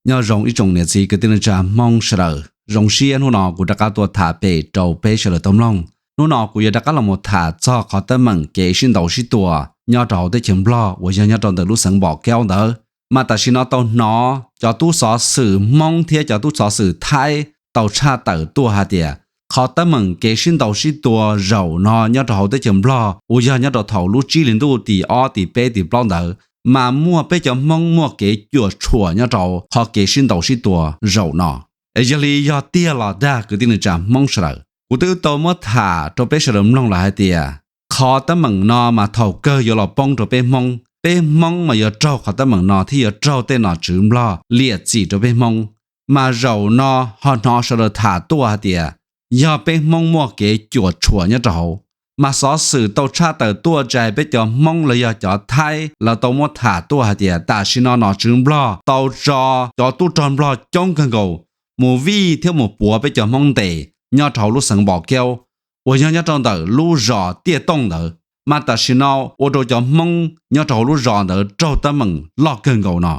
Nyob zoo ib tsoom niam txiv kwv tij neej tsa Hmoob sawv daws, zoo siab hnub no kuv rov qab tuaj tham pem rau peb sawv daws tau mloog. Hnub no kuv yuav rov qab los mus tham txog qhov teeb meem kev sib ntaus sib tua nyob rau hauv teb chaws Nplog uas yog nyob rau ntawm lub xeev Npom Kaub ntawd. Mas tam sim no tau hnov cov tub xov xwm Hmoob thiab cov tub xov xwm Thaib tau tshaj tawm tuaj hais tias qhov teeb meem kev sib ntaus sib tua zaum no nyob rau hauv teb chaws Nplog uas yog nyob rau thaum lub tsib hlis ntuj tim ob tim peb tim plaub ntawd, mas muaj peb cov Hmoob muaj kev cuam tshuam nyob rau qhov kev sib ntaus sib tua zaum no. Es yog li yog tiag los dag kwv tij neej tsa Hmoob sawv daws, kuv twb tau muab tham rau peb sawv daws mloog lawm hais tias qhov teeb meem no mas thaum kawg yuav los poob rau peb Hmoob. Peb Hmoob mas yuav raug qhov teeb meem no thiab yuav raug tej nom tswv Nplog liam txim rau peb Hmoob. Mas zaum no ho hnov sawv daws tham tuaj hais tias yog peb Hmoob muaj kev cuam tshuam nyob rau hauv. Mas xov xwm tau tshaj tawm tuaj txog peb cov Hmoob los yog cov Thaib lawv tau muab tham tuaj hais tias tam sim no nom tswv Nplog tau tso cov tub rog Nplog coob kawg nkaus mus vij thiab mus puav peb cov Hmoob ntes nyob rau hauv lub xeev Npom Kaub uas yog nyob rau ntawm lub zos Tiaj Tooj ntawd. Mas tam sim no ua rau cov Hmoob nyob rau hauv lub zos ntawd raug teeb meem loj kawg nkaus no.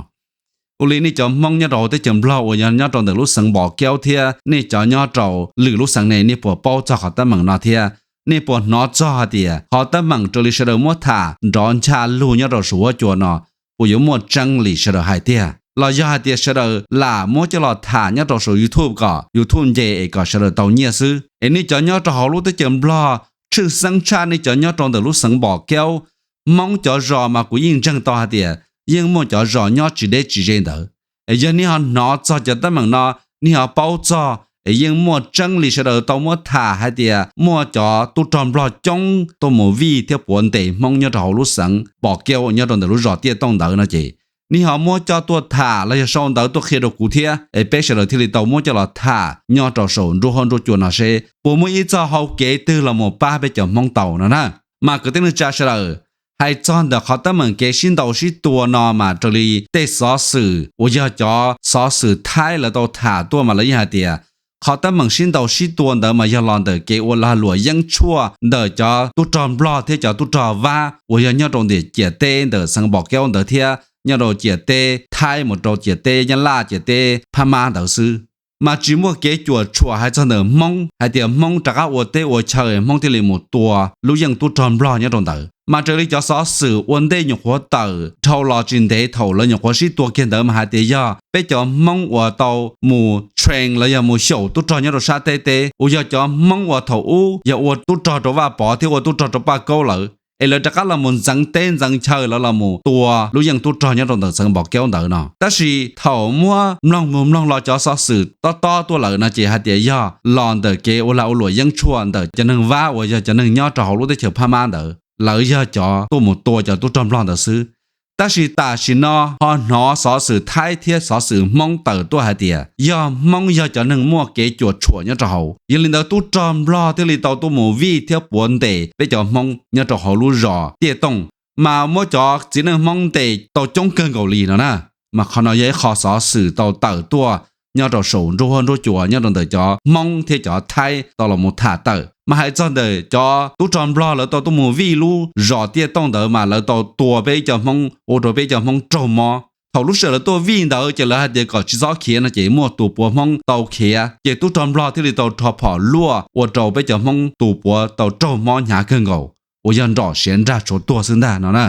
Ua li nej cov Hmoob nyob rau hauv teb chaws Nplog uas yog nyob rau ntawm lub xeev Npom Kaub thiab nej cov nyob rau lwm lub xeev ne, nej puas paub txog qhov teeb meem no thiab nej puas hnov txog hais tias qhov teeb meem raws li sawv daws muab tham nrov ncha lug nyob rau saum huab cua no puas yuav muaj tseeb li sawv daws hais tiag, los yog hais tias sawv daws lam muab coj los tham nyob rau saum YouTube kom YouTube nce es kom sawv daws tau nyiaj xwb? Es nej cov nyob rau hauv lub teb chaws Nplog, tshwj xeeb tshaj nej cov nyob rau ntawm lub xeev Npom Kaub, Hmoob cov zos mas kuv yeej ntseeg tau hais tias yeej muaj cov zos nyob tsis deb tsis ze ntawd. Es yog nej ho hnov txog cov teeb meem no, nej ho paub txog es yeej muaj tseeb li sawv daws tau muab tham hais tias muaj cov tub rog Nplog coob tuaj mus vij thiab puav ntes Hmoob nyob rau hauv lub xeev Npom Kaub nyob rau ntawm lub zos Tiaj Tooj ntawd no ces nej ho muab coj tuaj tham los yog sau ntawv tuaj qhia rau kuv thiab es peb sawv daws thiaj li tau muab coj los tham nyob rau saum nruab huab nruab cua no seb puas muaj ib txoj hau kev twg los mus pab peb cov Hmoob tau no na. Mas kwv tij neej tsa sawv daws, hais txog ntawm qhov teeb meem kev sib ntaus sib tua no mas raws li tej xov xwm uas yog cov xov xwm Thaib lawv tau tham tuaj mas lawv yeej hais tias qhov teeb meem sib ntaus sib tua ntawd mas yog los ntawm kev ua lag luam yeeb tshuaj ntawm cov tub rog Nplog thiab cov tub rog Vab uas yog nyob rau ntawm ciam teb ntawm xeev Npom Kaub ntawd thiab nyob rau ciam teb Thaib mus rau ciam teb Nyab Laj ciam teb Phab Mab ntawd xwb. Mas tsis muaj kev cuam tshuam hais txog ntawm Hmoob hais tias Hmoob rov qab ua teb ua chaw Hmoob thiaj li mus tua lub yeej tub rog Nplog nyob rau ntawd. Mas raws li cov xov xwm ua ntej nyuam qhuav tawm dhau los tsis ntev thaum lawv nyuam qhuav sib tua kiag ntawd mas hais tias yog peb cov Hmoob uas tau mus train los yog mus xyaum tub rog nyob rau sab teb teb uas yog cov Hmoob uas thaum ub yog ua tub rog rau Vaj Pov thiab ua tub rog rau Paj Kaub lawm es lawv rov qab los mus ntxeev teb ntxeev chaw lawv los mus tua lub yeej tub rog nyob rau ntawm xeev Npom Kaub ntawd no. Tab sis thaum muab mloog mus mloog los cov xov xwm tob tob tuaj lawm no ces hais tias yog los ntawm kev ua lag ua luam yeeb tshuaj ntawm cov neeg Vab uas yog cov neeg nyob rau hauv lub teb chaws Phab Mab ntawd, lawv yog cov tuaj mus tua cov tub rog Nplog ntawd xwb. Tab sis tam sim no ho hnov xov xwm Thaib thiab xov xwm Hmoob tawm tuaj hais tias yog Hmoob yog cov neeg muaj kev cuam tshuam nyob rau hauv. Yog li ntawd tub rog Nplog thiaj li tau tuaj mus vij thiab puav ntes peb cov Hmoob nyob rau hauv lub zos Tiaj Tooj, mas muab cov txiv neej Hmoob ntes tau coob kawg nkaus li no na. Mas qhov no yog ib qho xov xwm tau tawm tuaj nyob rau saum nruab huab nruab cua nyob rau ntawm cov Hmoob thiab cov Thaib tau los mus tham tawm. Mas hais txog ntawm cov tub rog Nplog lawv tau tuaj mus vij lub zos Tiaj Tooj ntawd mas lawv tau tua peb ib co Hmoob ua rau peb ib co Hmoob raug mob. Thaum lub sij hawm lawv tuaj vij ntawd ces lawv hais tias kom tsis txhob khiav no ces muaj tus puav Hmoob tau khiav, ces tub rog Nplog thiaj li tau rho phom luaj ua rau peb cov Hmoob tus puav tau raug mob hnyav kawg nkaus uas yog nrom siav nrag tshuav tuag xwb ntag no na.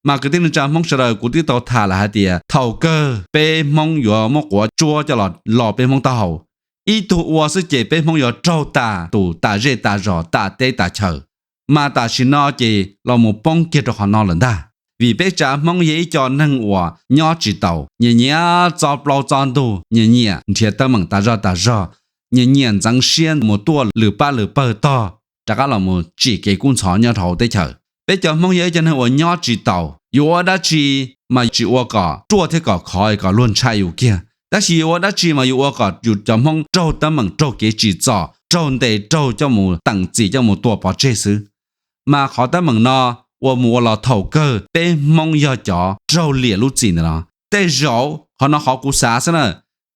Mas kwv tij neej tsa Hmoob sawv daws, kuv twb tau tham lawm hais tias thaum kawg peb Hmoob yuav muab quav tsuab coj los lo peb Hmoob taub hau. Ib tug ua xwb ces peb Hmoob yuav raug tas tus tas zej tas zos tas teb tas chaw. Mas tam sim no ces los mus poob kiag rau qhov no lawm ntag. Vim peb tsav Hmoob yog ib co neeg uas nyob tsis taus, nyiam nyiam txob plaub txob ntug, nyiam nyiam nrhiav teeb meem tas zog tas zog, nyiam nyiam ntxeev siab mus tuaj lwm pab lwm pawg tog, rov qab los mus tsim kev kub ntxhov nyob rau hauv teb chaws. Peb cov Hmoob yog ib co neeg uas nyob tsis taus, yuav ua dab tsi mas tsis ua kom ruaj thiab kom khov kom luag ntshai yus kiag, tab sis yuav ua dab tsi mas yuav ua kom yus cov Hmoob raug teeb meem, raug kev tsim txom, raug ntes, raug coj mus teem txim, coj mus tua pov tseg xwb. Mas qhov teeb meem no ua mus ua los thaum kawg peb Hmoob yog cov raug liam lub txim ntawm no. Tej zaum qhov no qhov kuv xav xwb na,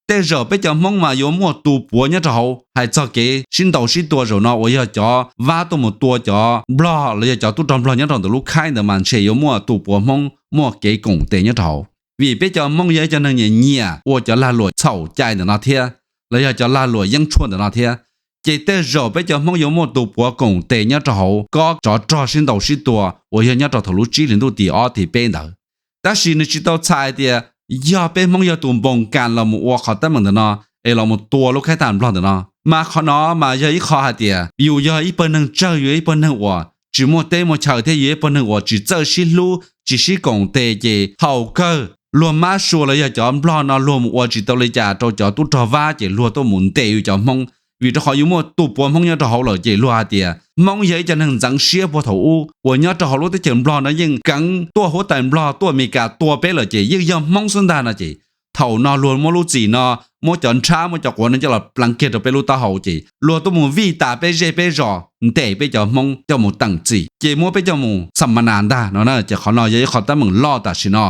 tej zaum peb cov Hmoob mas yuav muaj tus puav nyob rau hauv. Hais txog kev sib ntaus sib tua zaum no uas yog cov Vab tuaj mus tua cov Nplog los yog cov tub rog Nplog nyob rau ntawm lub khaib ntawd mas ntshe yuav muaj tus puav Hmoob muaj kev koom tes nyob rau hauv. Vim peb cov Hmoob yog ib cov neeg nyiam nyiam ua cov lag luam txhaum cai ntawm no thiab, los yog cov lag luam yeeb tshuaj ntawm no thiab, ces tej zaum peb cov Hmoob yuav muaj tus puav koom tes nyob rau hauv kob tsov rog sib ntaus sib tua uas yog nyob rau thaum lub tsib hlis ntuj tim ob tim peb ntawd. Tab sis nws tsis tau txhais hais tias yog peb Hmoob yog tus npoo kas los mus ua qhov teeb meem ntawm no es los mus tua lub khaib thaj Nplog ntawm no. Mas qhov no mas yog ib qho hais tias yus yog ib pawg neeg tsawg, yus ib pawg neeg uas tsis muaj teb muaj chaw thiab yus ib pawg neeg uas tsis txawj sib hlub tsis sib koom tes, ces thaum kawg luag mab sua los yog cov Nplog no luag mus ua tsis tau li cas rau cov tub rog Vab ces luag tuaj mus ntes yus cov Hmoob. Vim rau qhov yus muaj tus puav Hmoob nyob rau hauv lawm ces luag hais tias Hmoob yog ib cov neeg ntxeev siab puag thaum ub uas nyob rau hauv lub teb chaws Nplog no yeej keev tuaj huab tais Nplog tuaj Amelikas tua peb lawm ces yeej yog Hmoob xwb ntag no ces thaum no luag muab lub txim no, muab cov nrhab muab cov quav no coj los pleev kiag rau peb lub taub hau ces luag tuaj mus vij tas peb zej peb zos ntes peb cov Hmoob coj mus teem txim ces muab peb coj mus xam ma nas ntag no na. Ces qhov no yog ib qho teeb meem loj tam sim no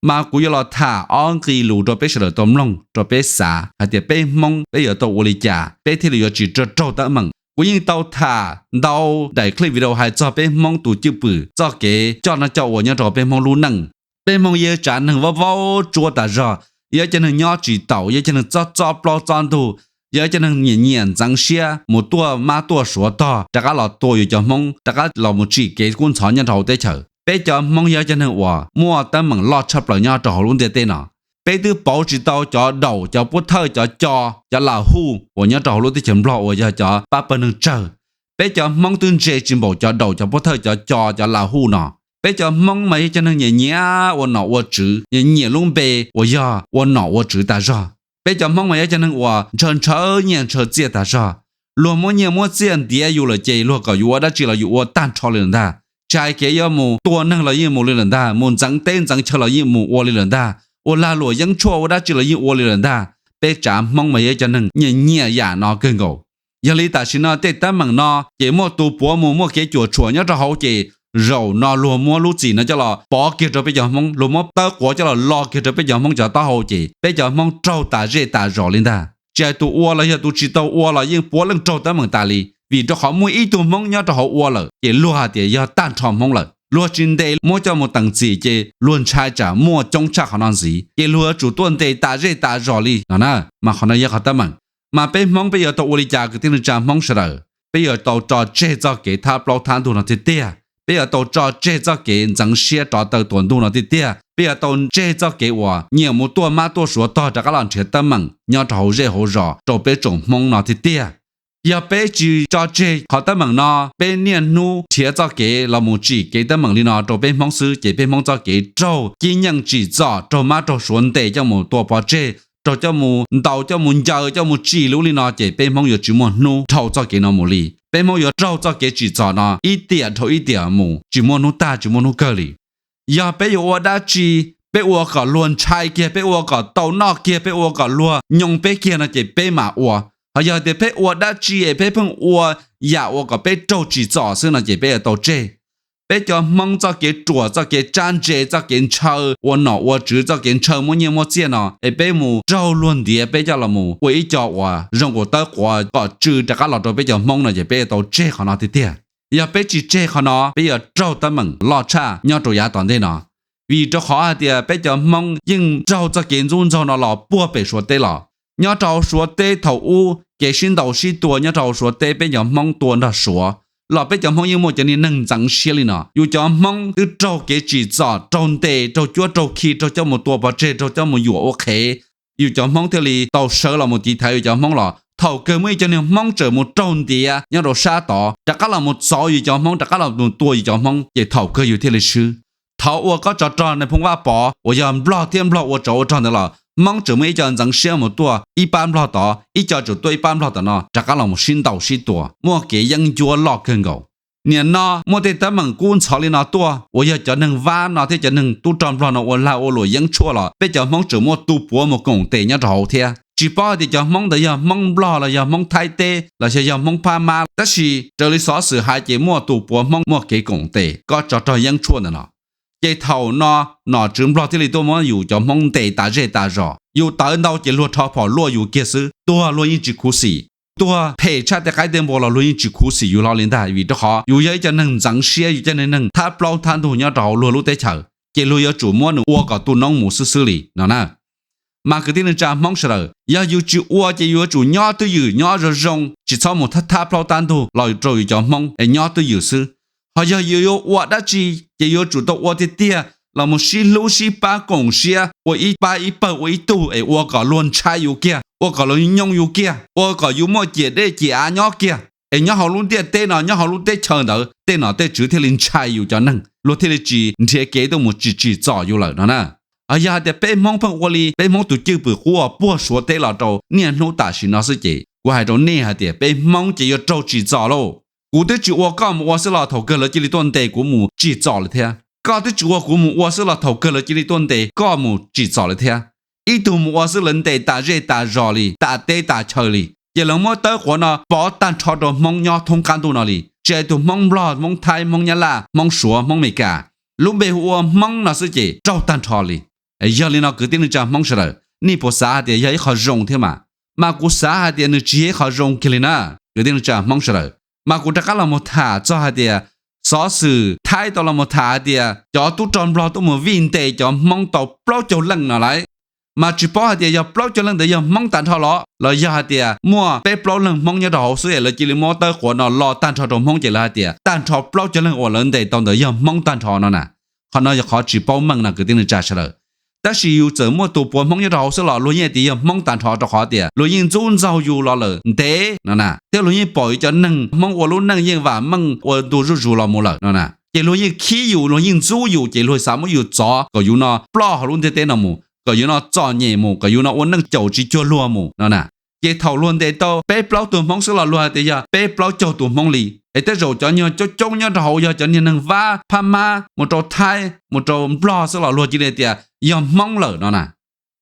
mas kuv yuav los tham ob nqe lus rau peb sawv daws tau mloog rau peb xav hais tias peb Hmoob peb yuav tau ua li cas peb thiaj li yuav tsis raug teeb meem. Kuv yeej tau tham ntau daim clip video hais txog peb Hmoob tus cwj pwm txoj kev coj noj coj ua nyob rau peb Hmoob lub neej. Peb Hmoob yog tsav neeg vaub vaub tsuab tas zog, yog ib cov neeg nyob tsis taus, yog ib cov neeg txob txob plaub txob ntug, yog ib cov neeg nyiam nyiam ntxeev siab mus tuaj mab tuaj suav tog rov qab los tua yus cov Hmoob, rov qab los mus tsim kev kub ntxhov nyob rau hauv teb chaws. Peb cov Hmoob yog ib cov neeg uas muaj teeb meem loj tshaj plaws nyob rau hauv lub ntiaj teb no. Peb twb pauv tsis tau cov daum cov pub thawj cov co cov lam huj uas nyob rau hauv lub teb chaws Nplog uas yog cov pab pawg neeg tsawg. Peb cov Hmoob twb ntse tsis npaum cov daum cov pub thawj cov co cov lam huj no. Peb cov Hmoob mas yog cov neeg nyiam nyiam ua nom ua tswv, nyiam nyiam lub npe uas yog ua nom ua tswv tas zog. Peb cov Hmoob mas yog cov neeg uas ntshaw ntshaw nyiaj ntshaw txiaj tas zog. Luag muab nyiaj muab txiaj ntiav yus lawm ces luag kom yus ua dab tsi los yus ua tag nrho li lawm ntag. Tsis hais kev yuav mus tua neeg los yeej mus li lawm ntag, mus ntxeev teb ntxeev chaw los yeej mus ua li lawm ntag, ua lag luam yeeb tshuaj ua dab tsi los yeej ua li lawm ntag. Peb tsav Hmoob mas yog cov neeg nyiam nyiam yam no kawg nkaus. Yog li tam sim no tej teeb meem no ces muaj tus puav mus muaj kev cuam tshuam nyob rau hauv ces zaum no luag muab lub txim no coj los pov kiag rau peb cov Hmoob, luag muab tawb quav coj los lo kiag rau peb cov Hmoob cov taub hau ces peb cov Hmoob raug tas zej tas zos li ntag. Tsis hais tus ua los yog tus tsis tau ua los yeej puav leej raug teeb meem tas li, vim rau qhov muaj ib tug Hmoob nyob rau hauv ua lawm ces luag hais tias yog tag nrho Hmoob lawm. Luag tsis ntes muab coj mus teem txim ces luag ntshai tsam muaj coob tshaj qhov no ntxiv ces luag yuav tsum tuaj ntes tas zej tas zos li no na. Mas qhov no yog qhov teeb meem. Mas peb Hmoob peb yuav tau ua li cas kwv tij neej tsa Hmoob sawv daws? Peb yuav tau tso tseg txoj kev thab plaub thab ntug no tiag tiag. Peb yuav tau tso tseg txoj kev ntxeev siab rov taw tuas ntug no tiag tiag. Peb yuav tau tseg txoj kev uas nyiam mus tuaj mab tuaj suav tog rov qab los nrhiav teeb meem nyob rau hauv zej hauv zos rau peb tsoom Hmoob no tiag tiag. Yog peb tsis tso tseg qhov teeb meem no, peb niaj hnub nrhiav txoj kev los mus tsim kev teeb meem li no rau peb Hmoob xwb ces peb Hmoob txoj kev raug cib nyeej tsim txom, raug mab raug suav ntes coj mus tua pov tseg, raug coj mus ntaus coj mus ncaws coj mus tsim lub li no ces peb Hmoob yuav tsis muaj hnub dhau txoj kev no mus li. Peb Hmoob yuav raug txoj kev tsim txom no ib tiam dhau ib tiam mus tsis muaj hnub tag tsis muaj hnub kawg li. Yog peb yuav ua dab tsi, peb ua kom luag ntshai kiag, peb ua kom tau noj kiag, peb ua kom luag nyoo peb kiag no ces peb mam ua. Ho yog tias peb ua dab tsi es peb pheej ua yam ua kom peb raug tsim txom xwb no ces peb yuav tau tseg. Peb cov Hmoob txoj kev ruam, txoj kev tsab ntse, txoj kev ntshaw ua nom ua tswv, txoj kev ntshaw muab nyiaj muab txiaj no es peb mus raug luag ntiav peb coj los mus ua ib co uas zoo nkaus tawb quav kom tsw rov qab los rau peb cov Hmoob no ces peb yuav tau tseg qhov no tiag tiag. Yog peb tsis tseg qhov no peb yuav raug teeb meem loj tshaj nyob rau yav tom ntej no. Vim rau qhov hais tias peb cov Hmoob yeej raug txoj kev ntxub ntxaug no los puag pem Suav teb los. Nyob rau hauv Suav teb thaum ub kev sib ntaus sib tua nyob rau hauv Suav teb peb cov Hmoob tua nrog Suav los peb cov Hmoob yeej muaj cov niag neeg ntxeev siab li no. Yus cov Hmoob twb raug kev tsim txom, raug ntes, raug cuab raug khi, raug coj mus tua pov tseg, raug coj mus yuam ua qhev, yus cov Hmoob thiaj li tau sawv los mus tiv thaiv yus cov Hmoob los thaum kawg muaj ib cov niag Hmoob tseem mus raug ntiav nyob rau sab tod rov qab los mus txov yus cov Hmoob, rov qab los mus tua yus cov Hmoob ces thaum kawg yus thiaj li swb. Thaum ua kob tsov rog Nais Phoo Vaj Pov uas yog Nplog thiab Nplog ua tsov ua rog ntawd los Hmoob tseem muaj ib co ntxeev siab mus tuaj ib pab Nplog tod, ib co tseem tuaj ib pab Nplog tom no rov qab los mus sib ntaus sib tua muaj kev yeeb ncuab loj kawg nkaus. Nim no muaj tej teeb meem kub ntxhov li no tuaj uas yog cov neeg Vab no thiab cov neeg tub rog Nplog no ua lag ua luam yeeb tshuaj los peb cov Hmoob tseem muaj tus puav mus koom tes nyob rau hauv thiab. Tsis paub hais tias cov Hmoob ntawd yog Hmoob Nplog los yog Hmoob Thaib teb los yog Hmoob Phab Mab, tab sis raws li xov xwm hais ces muaj tus puav Hmoob muaj kev koom tes kob tsov rog yeeb tshuaj ntawm no. Ces thaum no nom tswv Nplog thiaj li tuaj muab yus cov Hmoob ntes tas zej tas zos. Yus tawv ntau ces luag rho phom luaj yus kiag xwb, tuag luag yeej tsis khuv xim. Tuag phem tshaj tej qaib tej npua los luag yeej tsis khuv xim yus hlo li ntag, vim rau qhov yus yog ib co neeg ntxeev siab, yus cov neeg thab plaub thab ntug nyob rau hauv luag lub teb chaws. ces luag yuav tsum muab nws ua kom tu noob mus xwb xwb li no na. Mas kwv tij neej tsa Hmoob sawv daws, yog yus tsis ua ces yus yuav tsum nyob twj ywm, nyob zoo zoo, tsis txhob mus thab thab plaub tab ntug los rau yus cov Hmoob es nyob twj ywm xwb. Ho yog yus yuav ua dab tsi ces yuav tsum tau ua tiag tiag los mus sib hlub sib pab koom siab, ua ib pab ib pawg ua ib tug es ua kom luag ntshai yus kiag, ua kom luag nyooj yus kiag, ua kom yus muaj ciam dej ciam av nyob kiag. Es nyob hauv lub ntiaj teb no, nyob hauv lub teb chaws ntawd, tej nom tej tswv thiaj li ntshai yus cov neeg, luag thiaj li tsis nrhiav kev tuaj mus tsim tsim txom yus lawm no na. Yog hais tias peb Hmoob pheej ua li peb Hmoob tus cwj pwm qub uas puag Suav teb los rau niaj hnub tam sim no xwb ces kuv hais rau nej hais tias peb Hmoob ces yuav raug tsim txom lauj. Kuv twb tsis ua koj mus ua xwb los thaum kawg lawv cia li tuaj ntes kuv mus tsim txom lawm thiab. Koj twb tsis ua kuv mus ua xwb los thaum kawg lawv cia li tuaj ntes koj mus tsim txom lawm thiab. Ib tug mus ua xwb lawv ntes tas zej tas zos li, tas teb tas chaw li. Ces lawv muab tawb quav no pov tag nrho rau Hmoob nyob thoob qab ntuj no li, tsis hais tus Hmoob Nplog, Hmoob Thaib, Hmoob Nyab Laj, Hmoob Suav, Hmoob Amelikas. Lub npe hu ua Hmoob no xwb ces raug tag nrho li. Yog li no kwv tij neej tsa Hmoob sawv daws, nej puas xav hais tias yog ib qho zoo thiab mas? Mas kuv xav hais tias nws tsis yog ib qho zoo kiag li na, kwv tij neej tsa Hmoob sawv daws. Mas kuv rov qab los mus tham txog hais tias xov xwm Thaib tau los mus tham hais tias cov tub rog Nplog tuaj mus vij ntes cov Hmoob tau plaub caug leej no lauj. Mas tsis paub hais tias yog plaub caug leej ntawd yog Hmoob tag nrho los, los yog hais tias muaj peb plaub leeg Hmoob nyob rau hauv xwb es lawv cia li muab tawb quav no lo tag nrho rau Hmoob ces lawv hais tias tag nrho plaub caug leeg uas lawv ntes tau ntawd yog Hmoob tag nrho no na. Qhov no yog qhov tsis paub meej no kwv tij neej tsa sawv daws. Tab sis yus txawm muaj tus puav Hmoob nyob rau hauv xwb los luag yeej tias yog Hmoob tag nrho rau qhov tias luag yeej ntxub ntxaug yus los lawm ntev no na, thiab luag yeej pom yus cov neeg Hmoob ua lub neej yeej vam meej ua ntu zuj zus los mus lawm no na, ces luag yeej khib yus, luag yeej ntxub yus, ces luag xav muab yus txov kom yus no ploj hauv lub ntiaj teb no mus, kom yus no txom nyem mus, kom yus no ua neej caum tsis cuag luag mus no na. Ces thaum luag ntes tau peb plaub tug Hmoob xwb los luag hais tias yog peb plaub caug tus Hmoob li. Es tej zaum cov nyuag coob coob nyob rau hauv yog cov niag neeg Vab, Phab Mab, mus rau Thaib, mus rau Nplog xwb los luag cia li tias yog Hmoob lawm no na.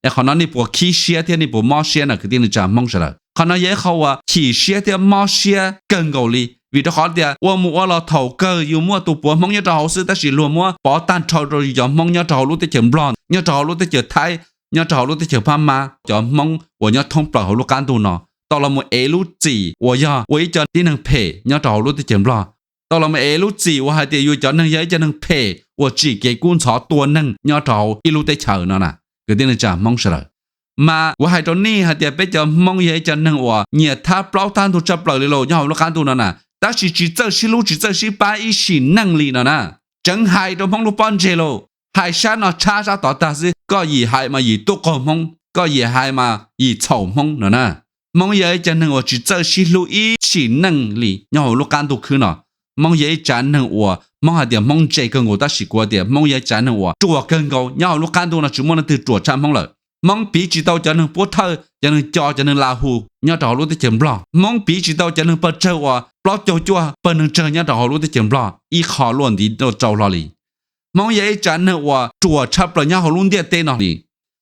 Es qhov no nej puas khib siab thiab nej puas mob siab no kwv tij neej tsa Hmoob sawv daws? Qhov no yog ib qho uas chim siab thiab mob siab kawg nkaus li, vim rau qhov tias ua mus ua los thaum kawg yus muaj tus puav Hmoob nyob rau hauv xwb tab sis luag muab pov tag nrho rau yus cov Hmoob nyob rau hauv lub teb chaws Nplog, nyob rau hauv lub teb chaws Thaib, nyob rau hauv lub teb chaws Phab Mab, cov Hmoob uas nyob thoob plaws hauv lub qab ntuj no tau los mus ev lub txim uas yog ua ib co tib neeg phem nyob rau hauv lub teb chaws Nplog, tau los mus ev lub txim uas hais tias yus cov neeg yog ib co neeg phem uas tsim kev kub ntxhov tua neeg nyob rau hauv ib lub teb chaws no na, kwv tij neej tsa Hmoob sawv daws. Mas kuv hais rau nej hais tias peb cov Hmoob yog ib co neeg uas nyiam thab plaub thab ntug tshaj plaws li lauj nyob hauv lub qab ntuj no na, tab sis tsis txawj sib hlub tsis txawj sib pab ib sim neej li no na. Tseev hais rau Hmoob lub pob ntseg lauj, hais sab no tshab sab tod tag xwb, koj yim hais mas yim tub qaug Hmoob, koj yim hais mas yim txhaum Hmoob no na. Hmoob yog ib co neeg uas tsis txawj sib hlub ib sim neej li nyob hauv lub qab ntuj khwb no. Hmoob yog ib tsav neeg uas Hmoob hais tias Hmoob ntse kawg nkaus tab sis kuv tias Hmoob yog ib tsav neeg uas ruam kawg nkaus nyob hauv lub qab ntuj no tsis muaj leej twg ruam tshaj Hmoob lawm. Hmoob piv tsis tau cov neeg pub thawj, cov neeg co, cov neeg la hu nyob rau hauv lub teb chaws Nplog. Hmoob piv tsis tau cov neeg pawg tsawg uas plaub caug cuaj pawg neeg tsawg nyob rau hauv lub teb chaws Nplog ib qho luaj ntiv luaj rau hlo li. Hmoob yog ib tsav neeg uas ruam tshaj plaws nyob hauv lub ntiaj teb no li.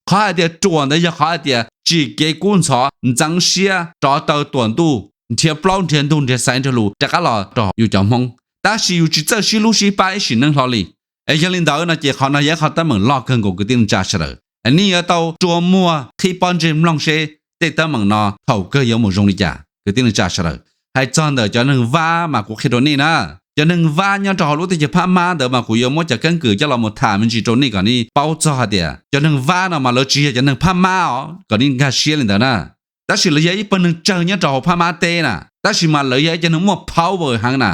Qhov hais tias ruam ntawd yog qhov hais tias tsim kev kub ntxhov, ntxeev siab, rov taw tuam ntuj, nrhiav plaub nrhiav ntug nrhiav xaiv nrhiav lus rov qab los rau yus cov Hmoob, tab sis yus tsis txawj sib hlub sib pab ib sim neej hlo li. Es yog li ntawd no ces qhov no yog ib qhov teeb meem loj kawg nkaus kwv tij neej tsa sawv daws. Nej yuav tau rua muag qhib pob ntseg mloog seb tej teeb meem no thaum kawg yuav mus zoo li cas kwv tij neej tsa sawv daws. Hais txog ntawm cov neeg Vab mas kuv qhia rau nej na, cov neeg Vab nyob rau hauv lub teb chaws Phab Mab ntawd mas kuv yuav muab cov keeb kwm coj los mus tham me ntsis rau nej kom nej paub txog hais tias cov neeg Vab no mas lawv tsis yog cov neeg Phab Mab os, kom nej nkag siab li ntawd na. Tab sis lawv yog ib pawg neeg tsawg nyob rau hauv Phab Mab teb na, tab sis mas lawv yog ib cov neeg muaj power heev na,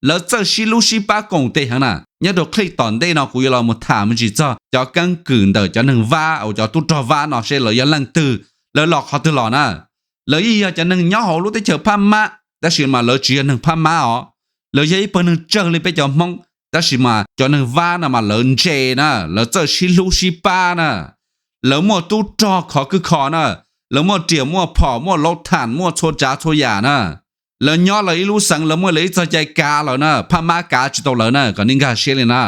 lawv txawj sib hlub sib pab koom tes heev na. Nyob rau clip tom ntej no kuv yuav los mus tham me ntsis txog cov keeb kwm ntawm cov neeg Vab uas cov tub rog Vab no seb lawv yog leej twg, lawv los qhov twg los na. Lawv yeej yog cov neeg nyob hauv lub teb chaws Phab Mab tab sis mas lawv tsis yog neeg Phab Mab os. Lawv yog ib pawg neeg tsawg li peb cov Hmoob, tab sis mas cov neeg Vab no mas lawv ntse na, lawv txawj sib hlub sib pab na. Lawv muaj tub rog khov kwj kho na, lawv muaj riam muaj phom muaj laub tham muaj txhua tsav txhua yam na. Lawv nyob lawv ib lub xeev lawv muaj lawv ib txoj cai kav lawm na, Phab Mab kav tsis tau lawv na, kom nej nkag siab li na.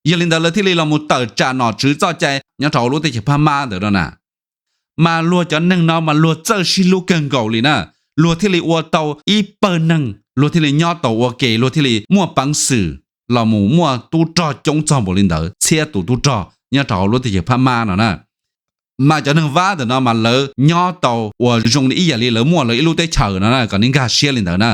Yog li ntawd lawv thiaj li los mus tawm tsam nom tswv txoj cai nyob rau hauv lub teb chaws Phab Mab ntawd no na. Mas luag cov neeg no mas luag txawj sib hlub kawg nkaus li na, luag thiaj li ua tau ib pawg neeg, luag thiaj li nyob tau ua ke, luag thiaj li muaj peev xwm los mus muaj tub rog coob txog npaum li ntawd, txhiab tus tub rog nyob rau hauv lub teb chaws Phab Mab no na. Mas cov neeg Vab ntawm no mas lawv nyob tau uas zoo li ib yam li lawv muaj lawv ib lub teb chaws no na, kom nej nkag siab li ntawd na.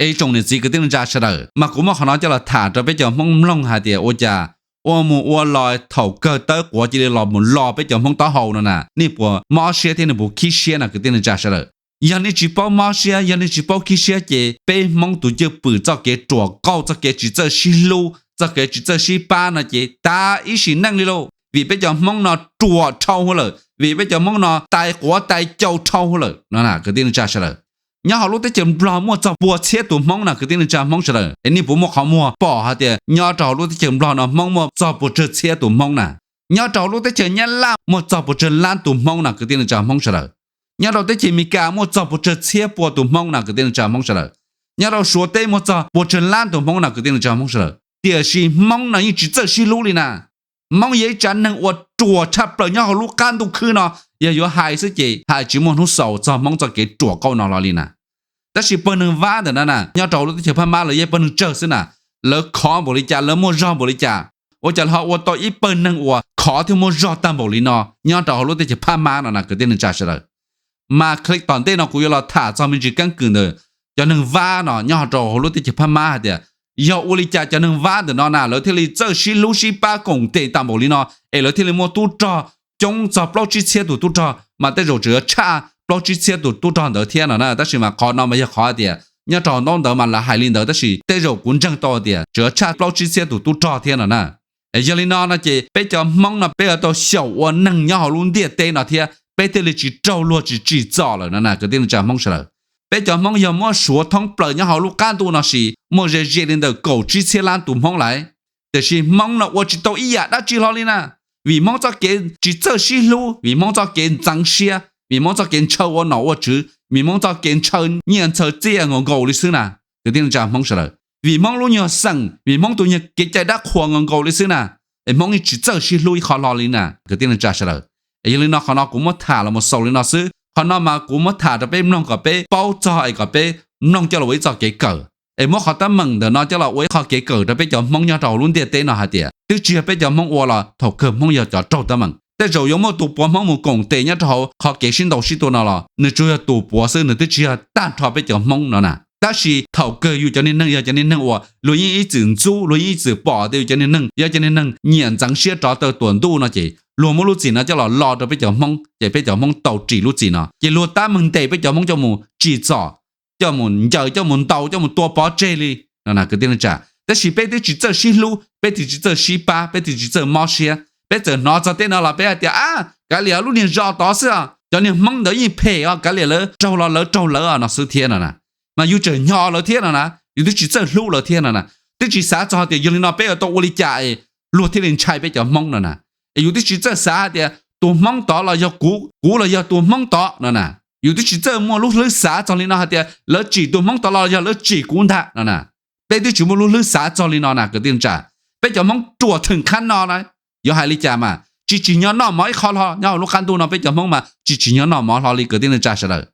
Es tsoom niam txiv kwv tij neej tsa sawv daws, mas kuv muab qhov no coj los tham rau peb cov Hmoob mloog hais tias ua cas ua mus ua los thaum kawg tawb quav cia li los mus lo peb cov Hmoob taub hau no na, nej puas mob siab thiab nej puas khib siab no kwv tij neej tsa sawv daws? Yog nej tsis paub mob siab, yog nej tsis paub khib siab ces peb Hmoob tus cwj pwm txoj kev ruam qauj, txoj kev tsis txawj sib hlub, txoj kev tsis txawj sib pab no ces tas ib sim neej li lauj. Vim peb cov Hmoob no ruam dhau hwv lawm, vim peb cov Hmoob no tais quav tais cau dhau hwv lawm no na kwv tij neej tsa sawv daws. Nyob hauv lub teb chaws Nplog muaj txog pua txhiab tus Hmoob na kwv tij neej tsa Hmoob sawv daws. Es nej puas muaj qhov muag pom hais tias nyob rau hauv lub teb chaws Nplog no Hmoob muaj txog pua tsawg txhiab tus Hmoob na? Nyob rau hauv lub teb chaws Nyab Laj muaj txog pua tsawg lab tus Hmoob na kwv tij neej tsa Hmoob sawv daws? Nyob rau teb chaws Amelikas muaj txog pua tsawg txhiab pua tus Hmoob na kwv tij neej tsa Hmoob sawv daws? Nyob rau Suav teb muaj txog pua tsawg lab tus Hmoob na kwv tij neej tsa Hmoob sawv daws? Tiam sis Hmoob no yeej tsis txawj sib hlub li na. Hmoob yog ib tsav neeg uas ruam tshaj plaws nyob hauv lub qab ntuj khwb no. Yog yuav hais xwb ces hais tsis muaj hnub xaus txog Hmoob txoj kev ruam qauj no hlo li na. Tab sis pawg neeg Vab ntawm no na, nyob rau hauv lub teb chaws Phab Mab lawv yog pawg neeg tsawg xwb na, lawv khov npaum li cas, lawv muaj zog npaum li cas, ua cas ho ua tau ib pawg neeg uas khov thiab muaj zog tag npaum li no nyob rau hauv lub teb chaws Phab Mab no na kwv tij neej tsa sawv daws? Mas clip tom ntej no kuv yuav los tham txog me ntsis keeb kwm ntawm cov neeg Vab no nyob rau hauv lub teb chaws Phab Mab hais tias yog ua li cas cov neeg Vab ntawm no na lawv thiaj li txawj sib hlub sib pab koom tes tag npaum li no, es lawv thiaj li muaj tub rog coob txog plaub tsib txhiab tus tub rog, mas tej zaum tseem yuav tshaj plaub tsib txhiab tus tub rog ntawd thiab no na. Tab sis mas qhov no mas yog qhov tias nyob rau ntaub ntawv mas lawv hais li ntawd, tab sis tej zaum kuv ntseeg tau tias tseem yuav tshaj plaub tsib txhiab tus tub rog thiab no na. Es yog li no no ces peb cov Hmoob no peb yuav tau xyaum ua neeg nyob hauv lub ntiaj teb no thiab peb thiaj li tsis raug luag tsis tsim txom lawm no na kwv tij neej tsa Hmoob sawv daws. Peb cov Hmoob yog muab suav thoob plaws nyob hauv lub qab ntuj no sis muaj ze ze li ntawm kaum tsib txhiab lab tus Hmoob lawm, tiam sis Hmoob no ua tsis tau ib yam dab tsi hlo li na. Vim Hmoob txoj kev tsis txawj sib hlub, vim Hmoob txoj kev ntxeev siab, vim Hmoob txoj kev ntshaw ua nom ua tswv, vim Hmoob txoj kev ntshaw nyiaj ntshaw txiaj nkaus nkaus li xwb na kwv tij neej tsa Hmoob sawv daws. Vim Hmoob lub nyuag xeem, vim Hmoob tus nyuag kev cai dab qhuas nkaus nkaus li xwb na, es Hmoob yeej tsis txawj sib hlub ib qho hlo li na kwv tij neej tsa sawv daws. Es yog li no qhov no kuv muab tham los mus xaus li no xwb. Qhov no mas kuv muab tham rau peb mloog kom peb paub txog es kom peb mloog coj los ua ib txoj kev kawm, es muab qhov teeb meem ntawm no coj los ua ib qho kev kawm rau peb cov Hmoob nyob rau hauv lub ntiaj teb no hais tias twb tsis yog peb cov Hmoob ua los thaum kawg Hmoob yog cov raug teeb meem. Tej zaum yuav muaj tus puav Hmoob mus koom tes nyob rau hauv qhov kev sib ntaus sib tua no los nws tsuas yog tus puav xwb, nws twb tsis yog tag nrho peb cov Hmoob no na. Tab sis thaum kawg yus cov niag neeg yog cov niag neeg uas luag yeej ib txwm ntxub, luag yeej ib txwm pom tias yus cov niag neeg yog cov niag neeg nyiam ntxeev siab rov tawm tuam ntuj no ces luag muab lub txim no coj los lo rau peb cov Hmoob, ces peb cov Hmoob tau ris lub txim no ces luag tab meeg ntes peb cov Hmoob coj mus tsim txom, coj mus ncaws, coj mus ntaus, coj mus tua pov tseg li no na kwv tij neej tsa. Tab sis peb twb tsis txawj sib hlub, peb twb tsis txawj sib pab, peb twb tsis txawj mob siab. Peb txawm hnov txog tej no los peb hais tias, a, kav liam, lub niag zos tod xwb os, cov niag Hmoob ntawd yeej phem os, kav liam, lawv raug los lawv raug lawv no xwb thiab no na. Mas yus tseem nyo lawv thiab no na, yus twb tsis txawj hlub lawv thiab no na. Twb tsis xav txog tias yog li no peb yuav tau ua li cas es luag thiaj li ntshai peb cov Hmoob no na. Es yus twb tsis txawj xav hais tias tus Hmoob tod los yog kuv, kuv los yog tus Hmoob tod no na. Yus twb tsis txawj muaj lub hlwb xav txog li no hais tias lawv tsim tus Hmoob tod los yog lawv tsim kuv ntag no na. Peb twb tsis muaj lub hlwb xav txog li no na kwv tij neej tsa. Peb cov Hmoob ruam theem qhab no na, yuav hais li cas mas tsis tsim nyog noj mov ib qho hlo nyob hauv lub qab ntuj no, peb cov Hmoob mas tsis tsim nyog noj mov hlo li kwv tij neej tsa sawv daws.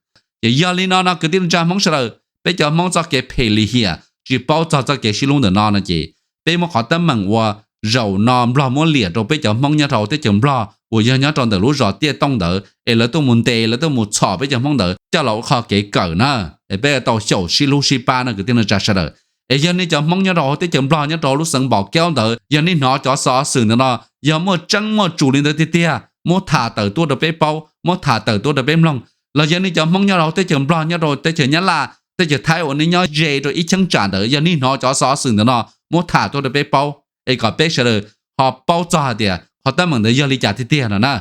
Ces yog li no no kwv tij neej tsa Hmoob sawv daws, peb cov Hmoob txoj kev phem lim hiam tsis paub txog txoj kev sib hlub ntawm no no ces peb muab qhov teeb meem ua zaum no Nplog muab liam rau peb cov Hmoob nyob rau teb chaws Nplog uas yog nyob rau ntawm lub zos Tiaj Tooj ntawd es lawv tuaj mus ntes, lawv tuaj mus txhom peb cov Hmoob ntawd coj los ua qho kev kawm na, es peb tau xyaum sib hlub sib pab no kwv tij neej tsa sawv daws. Es yog nej cov Hmoob nyob rau hauv teb chaws Nplog nyob rau lub xeev Npaum Kaub ntawd, yog nej hnov cov xov xwm ntawm no yog muaj tseeb muaj tsum li ntawd tiag tiag, muab tham tawm tuaj rau peb paub, muab tham tawm tuaj rau peb mloog. Los yog nej cov Hmoob nyob rau hauv teb chaws Nplog, nyob rau teb chaws Nyab Laj, teb chaws Thaib uas nej nyob ze rau ib cheeb tsam ntawd, yog nej hnov cov xov xwm ntawm no muab tham tuaj rau peb paub, es kom peb sawv daws ho paub txog hais tias qhov teeb meem ntawd yog li cas tiag tiag no na.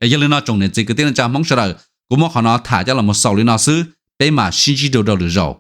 Es yog li no tsoom niam txiv kwv tij neej tsa Hmoob sawv daws, kuv muab qhov no tham coj los mus xaus li no xwb, peb mam sib ntsib dua rau lwm zaus.